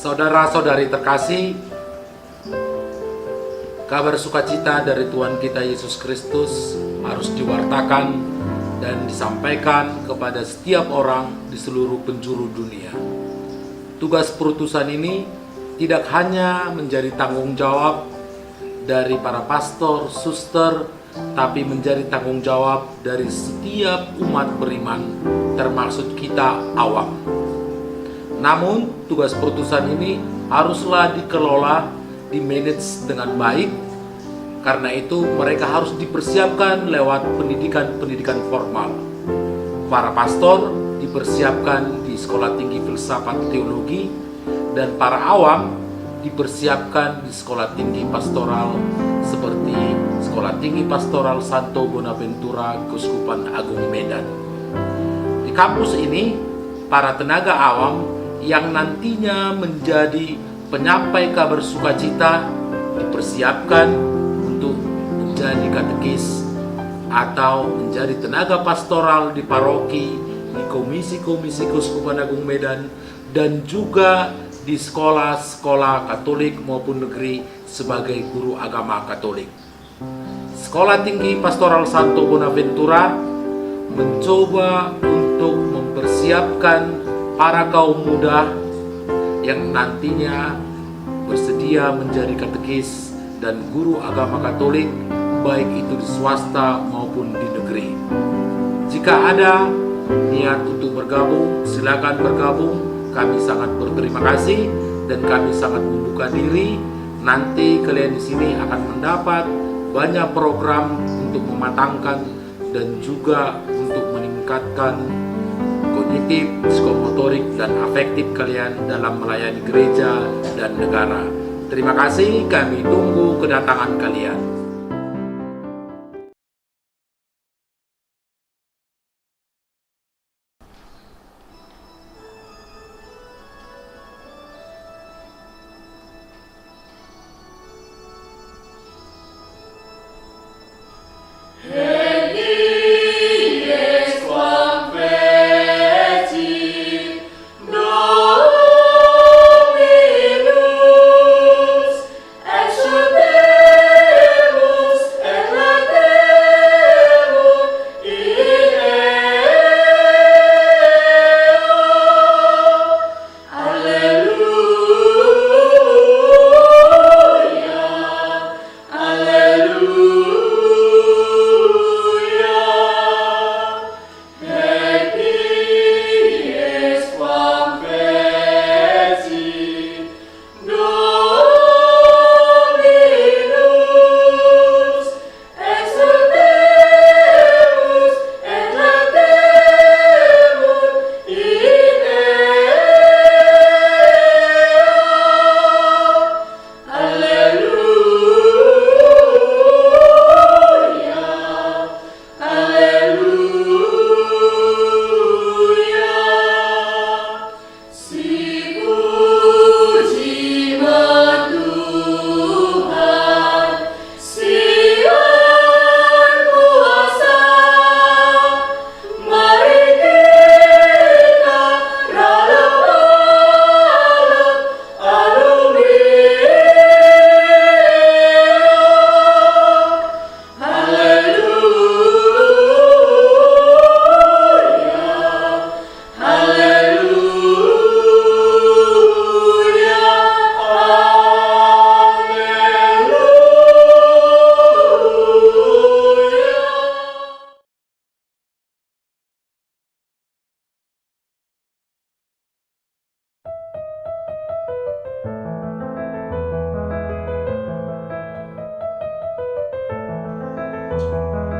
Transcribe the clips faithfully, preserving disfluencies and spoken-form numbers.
Saudara-saudari terkasih, kabar sukacita dari Tuhan kita Yesus Kristus harus diwartakan dan disampaikan kepada setiap orang di seluruh penjuru dunia. Tugas perutusan ini tidak hanya menjadi tanggung jawab dari para pastor, suster, tapi menjadi tanggung jawab dari setiap umat beriman, termasuk kita awam. Namun, tugas perutusan ini haruslah dikelola, di-manage dengan baik. Karena itu, mereka harus dipersiapkan lewat pendidikan-pendidikan formal. Para pastor dipersiapkan di Sekolah Tinggi Filsafat Teologi, dan para awam dipersiapkan di Sekolah Tinggi Pastoral seperti Sekolah Tinggi Pastoral Santo Bonaventura, Keuskupan Agung Medan. Di kampus ini, para tenaga awam yang nantinya menjadi penyampai kabar sukacita dipersiapkan untuk menjadi katekis atau menjadi tenaga pastoral di paroki, di komisi-komisi Keuskupan Agung Medan, dan juga di sekolah-sekolah Katolik maupun negeri sebagai guru agama Katolik. Sekolah Tinggi Pastoral Santo Bonaventura mencoba untuk mempersiapkan para kaum muda yang nantinya bersedia menjadi katekis dan guru agama Katolik, baik itu di swasta maupun di negeri. Jika ada niat untuk bergabung, silakan bergabung. Kami sangat berterima kasih dan kami sangat membuka diri. Nanti kalian di sini akan mendapat banyak program untuk mematangkan dan juga untuk meningkatkan kognitif, psikomotorik, dan afektif kalian dalam melayani gereja dan negara. Terima kasih, kami tunggu kedatangan kalian.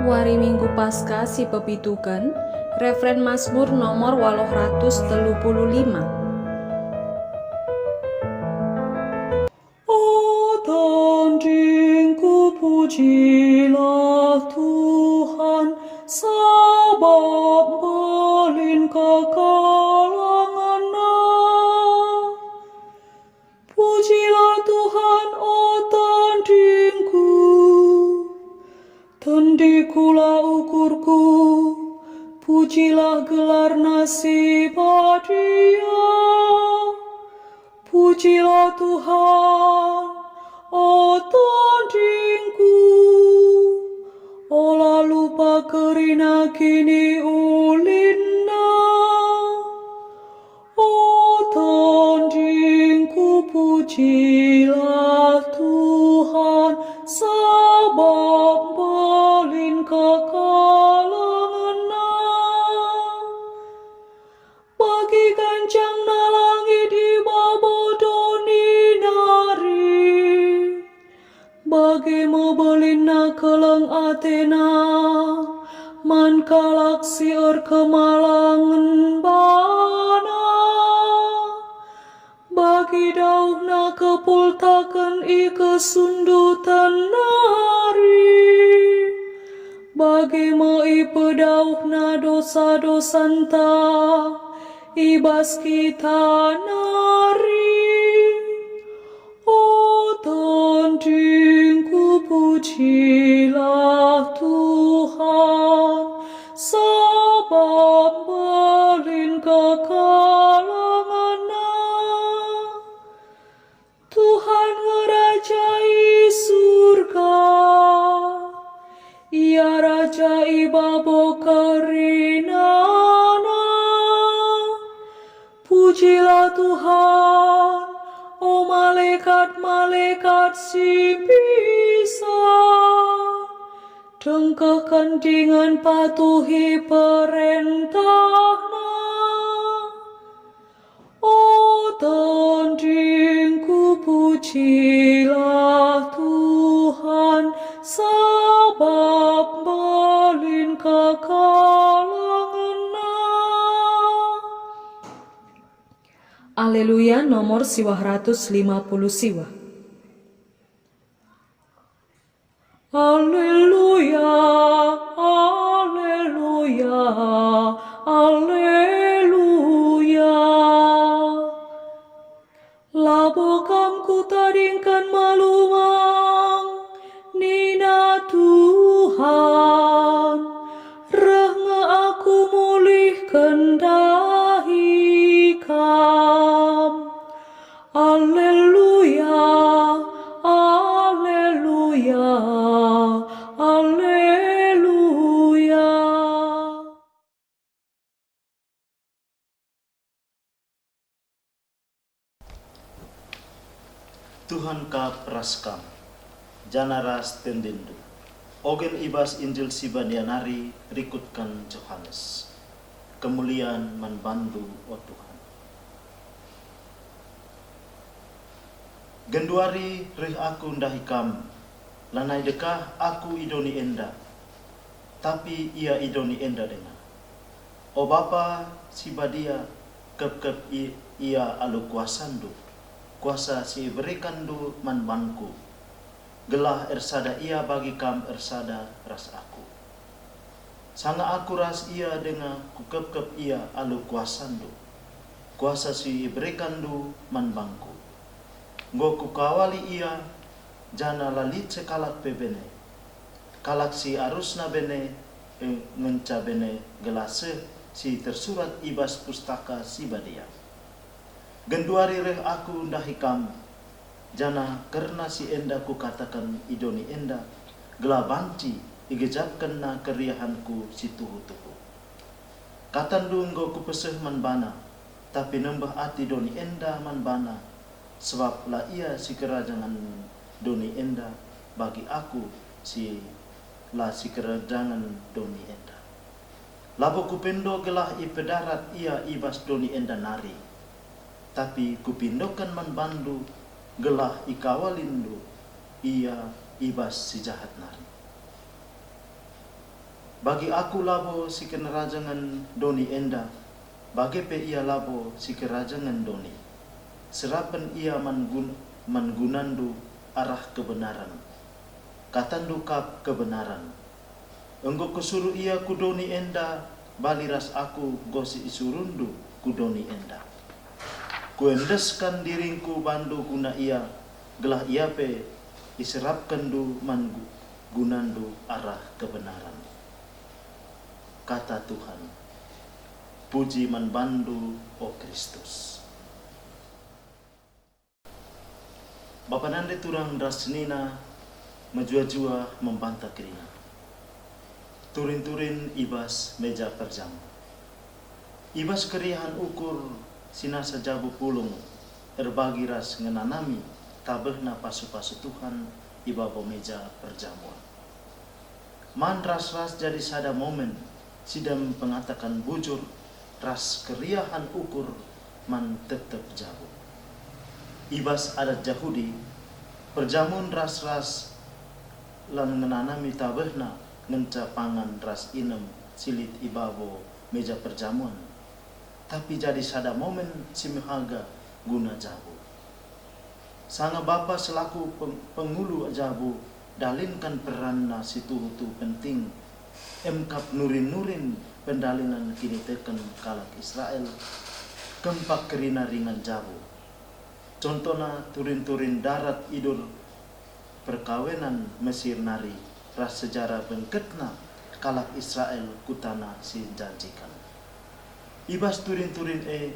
Wari Minggu Paskah si pepituken, refren Masmur nomor waluh ratus telu puluh lima. O tandingku, pujilah Tuhan, sabap mbelin kekalangenNa. Pujilah Tuhan, o tandingku, tandingkulah ukurku, pujilah gelarNa si badia. Pujilah Tuhan, o tondingku, ola lupa kerina kiniulinna. O tondingku, pujilah Tuhan, sabap mbelin kekalengenNa. Bagi gancangna langit i babo doni nari, bage me belinna keleng atena man kalak si erkemalangen bana. Bagi dauhna kepultaken i kesunduten nari, bage me ipedauhna dosa-dosanta i bas kita nari. O tondingku, pujilah Tuhan, sabap mbelin kekalengenNa. Tuhan nge Raja i Surga, Ia Raja i babo kerinana. Pujilah Tuhan, o malekat-malekat si bisa, tengkehken dingen patuhi perentahNa. O tondingku, pujilah Tuhan, sabap mbelin kekalengenNa. Aleluya, nomor siwah ratus lima puluh siwah. Aleluya, aleluya, aleluya. Labo Kam kutadingken malumang, nina Tuhan, reh nge aku mulihken ndahi Kam. Aleluya, aleluya, aleluya. Tuhan kap ras kam, janah ras tendindu. Ogen i bas Injil si badia nari rikutken Johanes. Kemulian man bandu, o Tuhan. Genduari reh aku ndahi kam, lanai dekah aku i doni enda, tapi ia i doni enda denga. O Bapa si Badia, kepkep i-, ia alu kuasandu, kuasa si iberekanndu man bangku, gelah ersada ia bagi kam ersada ras aku. Sanga aku ras ia denga kukepkep ia alu kuasandu, kuasa si iberekanndu man bangku. Enggo kukawali ia, janah la lit sekalak pe bene. Kalak si arusna bene, e, ngenca bene gelah seh si tersurat i bas Pustaka Si Badia. Genduari reh aku ndahi kam, janah kerna si enda kukataken i doni enda, gelah banci igejapkenna keriahenku si tuhu-tuhu. Katandu enggo kupeseh man bana, tapi nembeh ate doni enda man bana, sebab la ia sikerajangen doni enda bagi aku si la sikerajangen doni enda. Labo kupendo gelah ipedarat ia i bas doni enda nari, tapi kupindoken man bandu gelah ikawalindu ia i bas si jahat nari. Bagi aku labo sikerajangen doni enda, bage pe ia labo sikerajangen doni. Serapen ia man gun-, man gunandu arah kebenaren. Katandu kap kebenaren. Enggo kusuruh ia ku doni enda, bali ras aku enggo si isuruhndu ku doni enda. Kuendesken diringku bandu guna ia, gelah ia pe iserapkenndu man gu-, gunandu arah kebenaren. Kata Tuhan. Puji man bandu, o Kristus. Bapa nande turang ras senina mejuah-juah membanta kerina. Turin-turin i bas meja perjamuan. I bas keriahen ukur si nasa jabu pulung erbagi ras ngenanami tabehna pasu-pasu Tuhan i babo meja perjamuan. Man ras-ras jadi sada momen si dem pengataken bujur ras keriahen ukur man tep-tep jabu. I bas adat Jahudi, perjamun ras-ras la ngenanami tabehna ngenca pangan ras inem si lit i babo meja perjamuan, tapi jadi sada momen si mehaga guna jabu. Sanga bapa selaku peng-, pengulu jabu dalinken peranna si tuhu-tuhu penting, emkap nurin-nurin pendalinen kiniteken kalak Israel, kempak kerina ringan jabu. Contona turin-turin darat idur perkawenan Mesir nari ras sejarah bengketna kalak Israel ku tanah si njanjiken. I bas turin-turin e,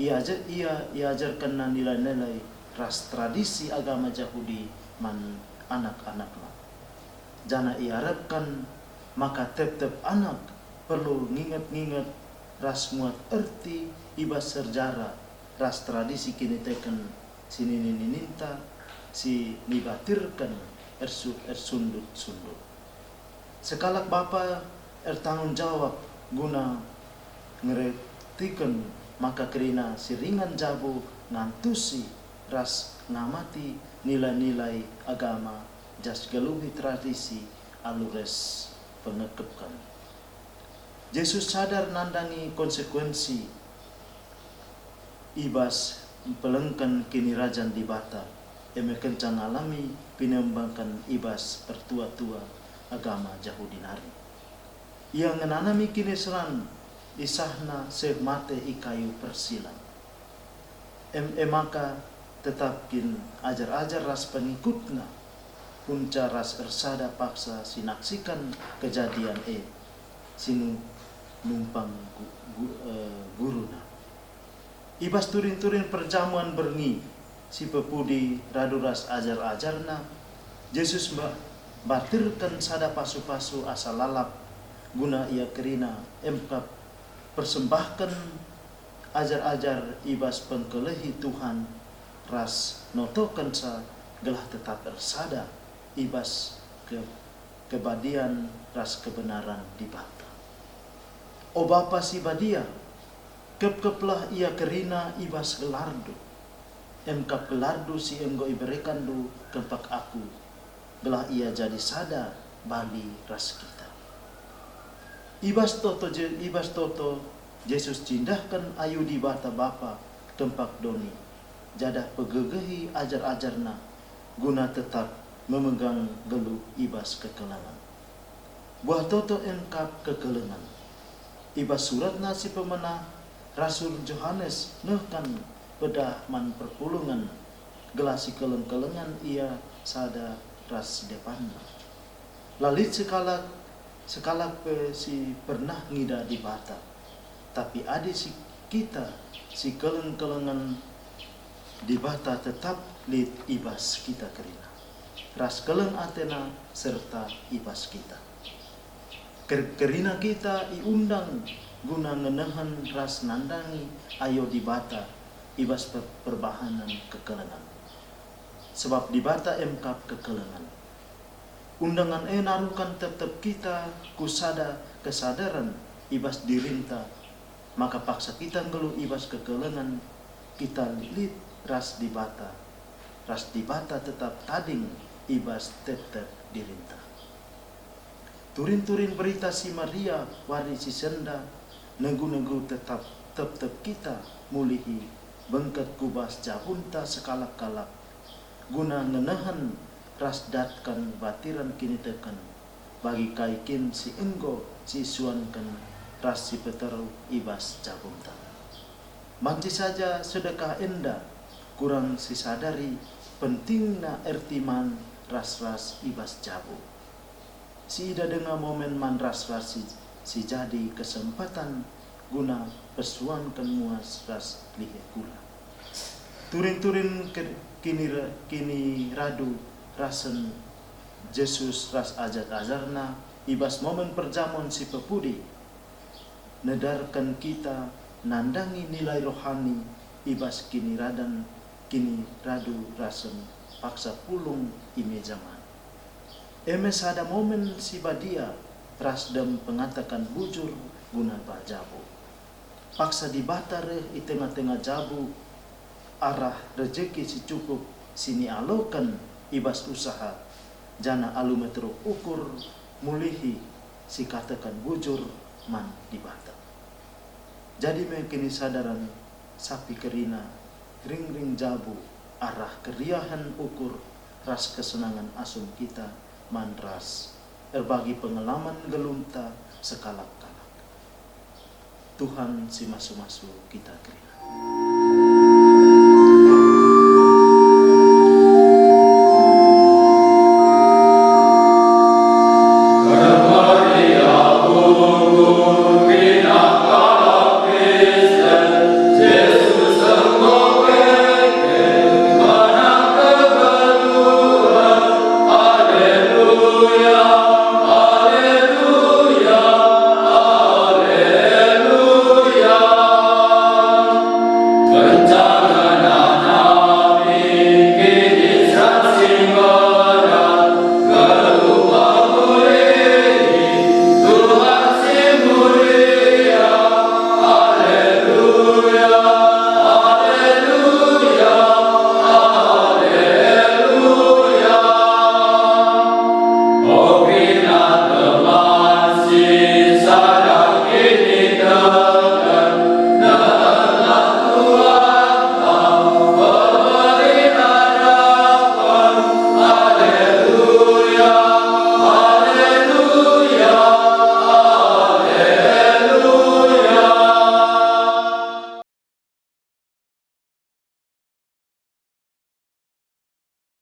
iajar, ia iajarkenna nilai-nilai ras tradisi agama Jahudi man anak-anakna. Janah iarapken maka tep-tep anak perlu nginget-nginget ras muat erti i bas sejarah ras tradisi kiniteken si nini-nininta si nibatirken ersu-, ersundut-sundut. Sekalak bapa ertanggung jawab guna ngeretiken maka kerina si ringan jabu ngantusi ras ngamati nilai-nilai agama jas geluhi tradisi alu ras pengekepken. Jesus sadar nandangi konsekuensi i bas mpelengken Kinirajan Dibata, e me kenca ngalami pinembangken i bas pertua-tua agama Jahudi nari. Ia ngenanami kiniseran isahna seh mate i kayu persilang. Em, e maka tetap kin ajar-ajar ras pengikutna kunca ras ersada paksa si naksiken kejadian e, si nu-, numpang gu-, gu-, eh, guruna. I bas turin-turin perjamuan berngi si pepudi radu ras ajar-ajarNa, Jesus mba-, mbatirken sada pasu-pasu asa lalap guna ia kerina emkap persembahken ajar-ajar i bas pengkelehi Tuhan ras notokenca gelah tetap ersada i bas ke-, kebadian ras kebenaran Dibata. O Bapa si Badia, kepkeplah ia kerina i bas gelarNdu, emkap gelarNdu si enggo iberekenNdu kempak aku, gelah ia jadi sada bali ras kita. I bas toto Je-, i bas toto Jesus cindahken ayu Dibata Bapa kempak doni, janah pegegehi ajar-ajarNa guna tetap memegang geluh i bas kekelengen. Buah toto emkap kekelengen. I bas suratna si pemena, Rasul Johanes nehken pedah man perpulungen, gelah sikeleng-kelengen ia sada ras si depanna. La lit sekalak, sekalak pe si pernah ngida Dibata. Tapi adi si kita sikeleng-kelengen, Dibata tetap lit i bas kita kerina, ras keleng ateNa serta i bas kita. Ker-, kerina kita iundang guna ngenehen ras nandangi ayo Dibata i bas per-, perbahanen kekelengen. Sebab Dibata emkap kekelengen. Undangan e naruhken tep-tep kita ku sada kesadaren i bas dirinta, maka paksa kita nggeluh i bas kekelengen, kita lit ras Dibata, ras Dibata tetap tading i bas tep-tep dirinta. Turin-turin Berita Si Meriah wari si senda negu-negu tetap tep-tep kita mulihi bengket ku bas jabunta sekalak-kalak, guna ngenehen ras datken batiren kiniteken bagi kai kin si enggo sisuanken ras si peteruh i bas jabunta. Banci saja sedekah enda kurang sisadari pentingna erti man ras-ras i bas jabu. Siida denga momen man ras-ras si, si jadi kesempatan guna pesuanken muas ras lihe kula. Turin-turin ke-, kinira-, kiniradu rasen Jesus ras ajar-ajarNa i bas momen perjamuan si pepudi, nedarken kita nandangi nilai rohani i bas kiniradan, kiniradu rasen paksa pulung i meja man. E me sada momen si badia ras dem pengataken bujur guna ba jabu. Paksa Dibata reh i tengah-tengah jabu arah rejeki si cukup si nialoken i bas usaha, janah alu meteruk ukur mulihi si kataken bujur man Dibata. Jadi me kinisadaren sapi kerina ringring jabu arah keriahen ukur ras kesenangen asum kita man ras erbagi pengalaman nggeluhta sekalak-kalak. Tuhan si masu-masu kita kerina.